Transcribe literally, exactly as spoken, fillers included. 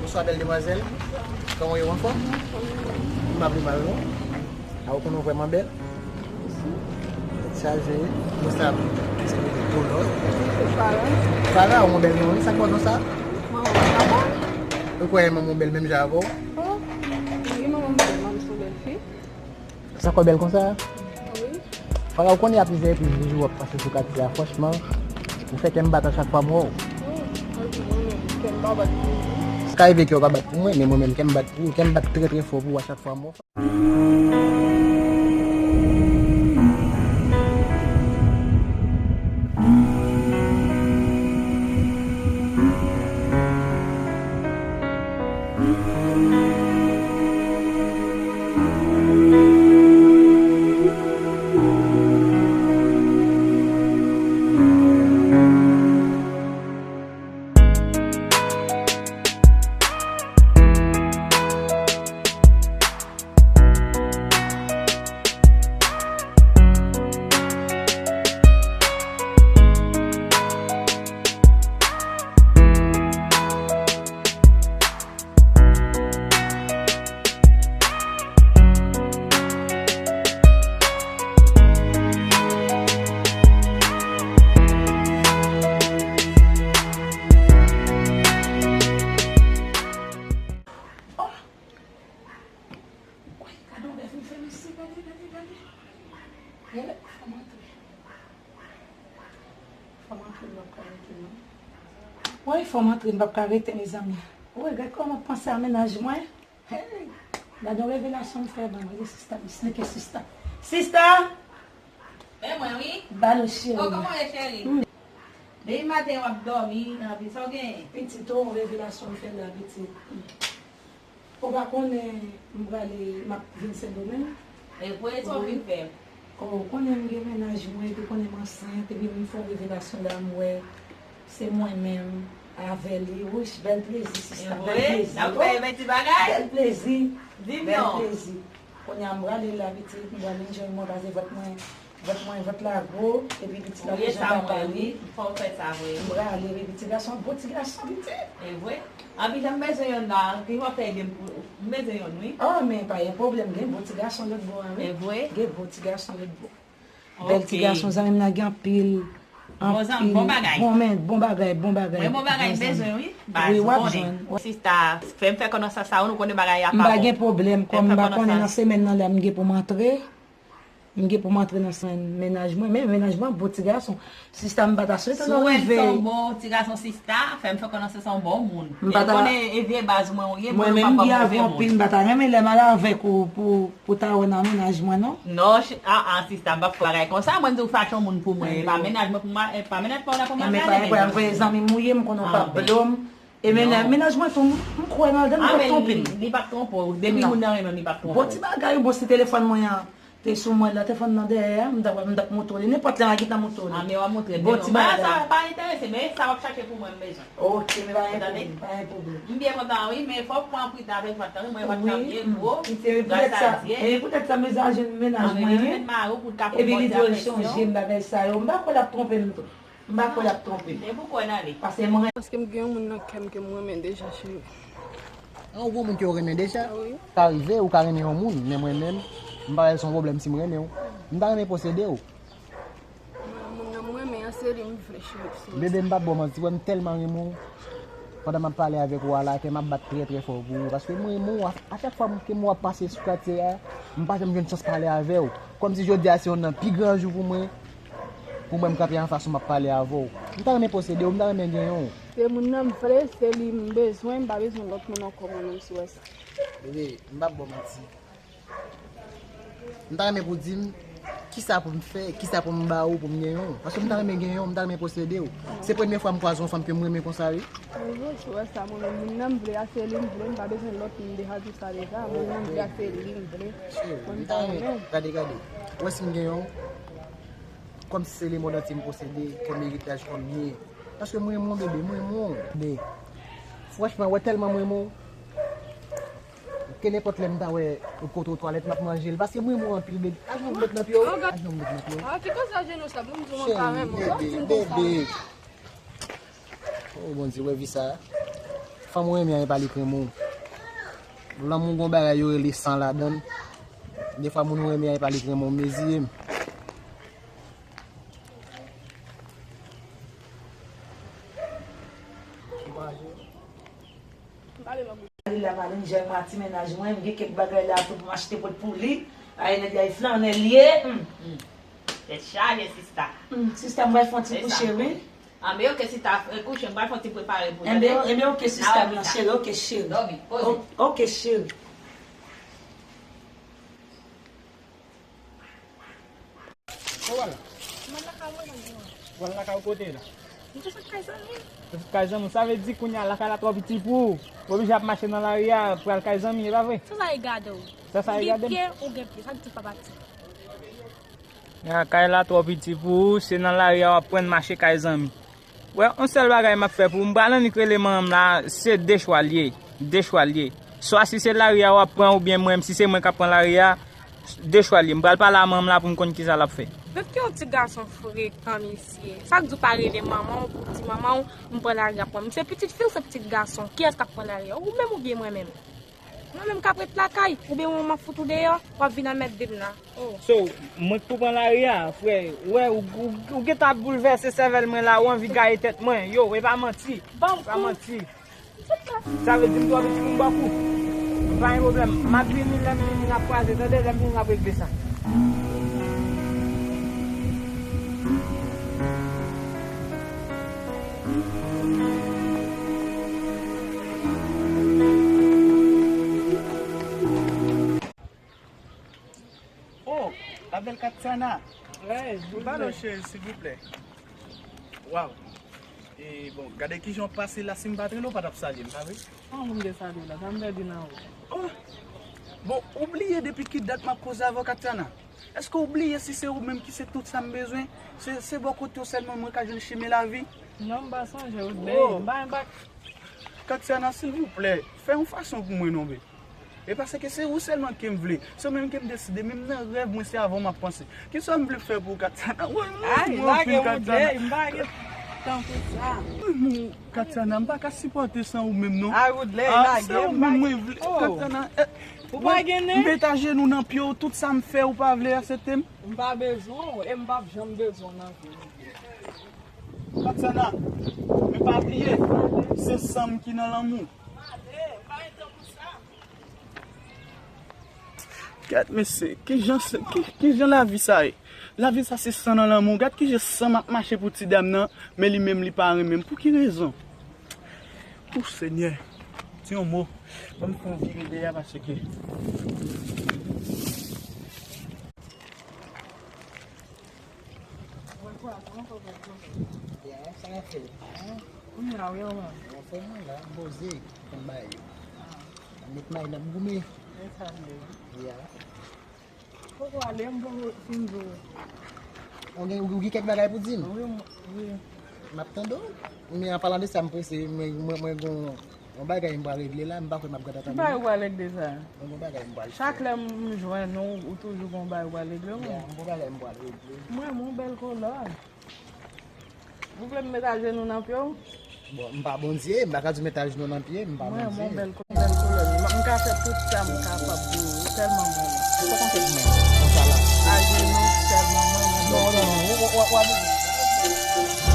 Bonswa, bèl demwazèl. Kòman w ye, w anfòm? M pa pi mal, non. A, ou konnen w vrèman bèl. Tèt chaje. Bon, sa, se Dolò. Fara. Fara, ou bèl non, wi. Sa k fè w di sa? Manman w pa bèl? Ou kwè manman w bèl menm jan avè w? Oh, wi, manman m bèl, manman m se yon bèl fi. Sa k fè w bèl konsa? Wi. Fara, ou konnen y a plizyè epi bijou w ap pase sou katye a, franchman, ou fè kè m bat a chak fwa m wè w. Oh, anpil, mwen menm, kè m pa bat pou ou. Sa ka rive kè w pa bat pou mwen, men mwen menm, kè m bat pou ou, kè m bat trè, trè fò pou ou a chak fwa m wè w. Woy, gade yon lè fin fè mesye, gade, gade, gade. Yon lè, fò m antre. Fò m antre, m p ap ka rete, non. Woy, fò m antre, m p ap ka rete, mezanmi. Woy, gad kòman m ap panse a mennaj mwen. Hey! Gad yon revelasyon m fè, ban m rele sista, m sneke sista. Sista! Men mwen, wi. Balo cheri. Oh, kòman w ye, cheri? Hmm. Depi maten w ap dòmi nan vi, sa w genyen? Pitit, oh, yon revelasyon m fè la, pitit. Ou pa konnen m prale, m ap vin Sendomeng? E pou e sa w vin fè? Ou konnen m gen mennaj mwen, epi konnen m ansent, epi m fè yon revelasyon la, m wè se mwen menm avè li. Wouch, bèl plezi, sista, bèl plezi. N ap fè bèl ti bagay. Bèl plezi. Di m non. Bèl plezi. Kounye a m prale la, pitit, m pral enjoy mwen, pase vant mwen. Vant mwen, vant la gwo, epi pitit la bezwen papa li. Fò w fè sa vre. M prale, epi ti gason, bon ti gason, pitit. E vre? Anpi jan m bezwen yonn la, ki w ap fè ede m pou, m bezwen yonn, wi. Oh, men pa gen pwoblèm, gen bon ti gason lòt bò a, wi. E vre? Gen bon ti gason lòt bò. Bèl ti gason, zanmi m nan gen anpil, anpil. Bon bagay. Bon, men, bon bagay, bon bagay. Mwen bon bagay m bezwen, wi. Wi, w ap jwenn. Sista, fè m fè konesans a ou, nou konnen bagay a pa bon. M pa gen pwoblèm, kòm m pa konnen nan semèn nan la, m gen pou m antre. M gen pou m antre nan semèn mennaj mwen, men mennaj mwen bon ti gason. Sista, m pa ta swete nou rive. Si w wè l se yon bon ti gason, sista, fè m fè konnen se yon bon moun. M pa ta. E konnen e vye baz mwen ou ye, mwen menm m gen avè w anpil, m pa ta renmen lè m al avèk ou pou, pou ta wè nan mennaj mwen, non. Non, ah, ah, sista, m p ap fè bagay konsa, mwen m di w fache yon moun pou mwen, e pa mennaj mwen pou mwen, e pa mennaj pa w la pou mwen. Men pa gen pwoblèm, zanmi m ou ye, m konnen w p ap blòm. E mennaj mwen tou, m kwè nan l, m p ap twonpe m. Li p ap twonpe w, depi moun nan renmen w, li p ap twonpe w. Bon ti bagay, bon si telefòn mwen an. Te sou mwen la, te fann nan dèyè, m t ap, m t ap montre li. Nenpòt lè, m a gentan montre li. Ah, men w a montre m. Bon, ti bagay la. Sa pa enterese, men sa w ap chache pou mwen, m bezwen. Ok, men pa gen pwoblèm, pa gen pwoblèm. M byen kontan, wi, men fòk pran prida avèk vant lan, wi, mwen vant lan byen gwo, gras a Dye. E poutèt sa, mezanmi, mennaj mwen, wi. Epi li di w chonje m bagay sa yo. M pa kwè l ap twonpe m tou. M pa kwè l ap twonpe. E pou kwè nan li. Paske mwen. Paske m gen yon moun nan kè m ke m renmen deja, cheri. An, ou gon moun ke w renmen deja? Wi. Ka rive, ou ka renmen yon moun, men mwen menm, m pa wè l se yon pwoblèm si m renmen w. M ta renmen posede w. Mwen, moun nan m renmen an, se li m vle, cheri. Bebe, m p ap ba w manti, wè m tèlman renmen w. Pandan m ap pale avèk ou a la, kè m ap bat trè, trè fò pou ou. Paske m renmen w, a, a chak fwa m, ke m wè w ap pase sou katye a, m pa janm jwenn chans pale avè w. Kòmsi jodi a se youn nan pi gran jou pou mwen, pou mwen m kanpe anfas ou m ap pale avè w. M ta renmen posede w, m ta renmen genyen w. Se moun nan m vle, se li m bezwen, m pa bezwen lòt moun ankò, mwen menm, si w wè sa. Bebe, m p ap ba w manti. M ta renmen pou w di m kisa pou m fè, kisa pou m ba ou pou m genyen w. Paske m ta renmen genyen w, m ta renmen posede w. Se premye fwa m kwaze yon fanm ke m renmen konsa, wi. Wi, wi, si w wè sa, mwen menm, moun nan m vle a, se li m vle, m pa bezwen lòt moun deja di sa deja. Moun nan m vle a, se li m vle. Cheri, m ta renmen, gade, gade. Ou wè si m genyen w, kòmsi se lemonn antye m posede, kòm eritaj, kòm byen. Paske m renmen w, bebe, m renmen w. Bebe, franchman, ou wè tèlman m renmen w. Ke nenpòt lè m ta wè ou kote w twalèt, m ap manje l. Paske m renmen w anpil, bebe. Al jwenn w met nan pye w. Al jwenn w met nan pye w. Ah, ki koze a jenou sa? Pou m di w mwen pa renmen w. Sa w di m konsa? Bebe. Oh, Bondye, wè vi sa. Fanm ou renmen an, e pa li k renmen w. Lanmou gon bagay yo rele san ladan l. Defwa moun ou renmen an, e pa li k renmen w. Meziye m. Li la, m al enjoy mwen ak ti mennaj mwen, m gen kèk bagay la tou pou m achte pot pou li. Ay, nèg la, e flanèl li ye. Hmm. Tèt chaje, sista. Hmm, sista, m pral fè yon ti kouche, wi. Ah, men ok, sista, e, kouche, m pral fè yon ti prepare pou ou. Enben, enben, ok, sista, m nan cheri, ok, cheri. Dòmi, poze. O-, ok, cheri. Ou wè la? Mwen lakay mwen, mwen di mwen. Ou wè lakay ou kote la? Mwen te sot kay zanmi. Te sot kay zanmi, sa vle di kounye a lakay la twò piti pou ou. Ou oblije ap mache nan lari a pou al kay zanmi, e pa vre? Sa sa e gade w? Sa sa e gade m? Ou gen pye, ou gen pye, sa ki di pa pati. Lakay la twò piti pou ou, se nan lari a w ap pran mache kay zanmi. Wè, yon sèl bagay m ap fè pou ou, m pral annik rele manman m la, se de chwa l ye, de chwa l ye. Swa si se lari a w ap pran oubyen mwen, si se mwen k ap pran lari a, de chwa l ye. M pral pale a manman m la pou m konn kisa l ap fè. Vèt ki yon ti gason frekan, mesye. Sa k di w pa rele manman w pou w di manman w, m pran lari a pran. M se pitit fi ou se pitit gason? Kiyès k ap pran lari a? Ou menm oubyen mwen menm? Mwen menm k ap ret lakay, oubyen mwen m ap fout ou deyò, w ap vin anmède m la. Oh. So, mwen k pou pran lari a, frè, ou wè, ou, ou, ou gentan ap boulvèse sèvèl mwen la, ou anvi gaye tèt mwen. Yo, e pa manti. Ban m kou. E pa manti. Sa vle di m twò piti pou m ba w kou. Pa gen pwoblèm. M ap vini, lè m vini, n ap kwaze, tande? Lè m vini, n ap regle sa. Oh, la belle Katiana. Hey, m pale w, cheri, silvouplè. Waw. E bon, gade kijan w pase la, si m pa t rele w, w pa t ap salye m, pa vre? An, pou m te salye w la, sa m pèdi nan wout. Oh. Bon, ou bliye depi ki dat m ap koze avè w, Katiana? Èske w bliye si se ou menm ki se tout sa m bezwen? Se, se bò kote w sèlman mwen ka jwenn chimen lavi? Non, m pa sonje w, babe. Oh. M pa, m pa. Katiana, silvouplè, fè yon fason pou mwen non, babe. E paske se ou sèlman ke m vle. Se ou menm ke m deside. Menm nan rèv mwen, se avè w m ap panse. Kisa m vle fè pou ou, Katiana? Woy, m renmen w anpil, Katiana. Ay, lage m, Woodley, m pa gen tan pou sa. Katiana, m pa ka sipòte san ou menm, non. Ay, Woodley, lage m, m pa gen. Katiana, eh, ou pa gen nen? M met ajenou nan pye w, tout sa m fè, ou pa vle aksepte m? M pa bezwen w, e m p ap janm bezwen w nan vi m. Katiana, men pa bliye, se san m ki nan lanmou. Gad, mesye, kijan se, ki, kijan lavi sa ye? Lavi sa se san nan lanmou. Gad kijan san m ap mache pou ti dam nan, men li menm li pa renmen m. Pou ki rezon? O Senyè, di yon mo. Ban m fè yon vire dèyè paske. Byen, sa w ap fè? Kounye a, wi, anfòm. Anfòm, wi, la, m poze, m bay. Met may nan goumen. Ya. Poko ale, m poko fin di w. Ou gen, ou gen kèk bagay pou di m? Wi, m- wi. M ap tande w. Men an palan de sa, m prese, mwen, mwen, mwen gon yon bagay m pral regle la, m pa kwè m ap gade Ki bagay ou pral regle sa? Mwen gon bagay m pral fè. Chak lè m jwenn ou, ou toujou gon bagay ou pral regle, wi. Yeah, m gon bagay m pral regle. Mwen, mwen bèl kolò. Ou vle m met ajenou nan pye w? Bon, m pa Bondye, m pa ka di w met ajenou nan pye m, m pa Mwen, mwen Bondye. bèl kolò, bèl kolò. M m ka fè tout sa m kapab pou ou, tèlman mwen. Ou pa ka fè pou mwen, konsa la. Ajenou, tèlman mwen, mwen. Non, non, non, w, w, w, w,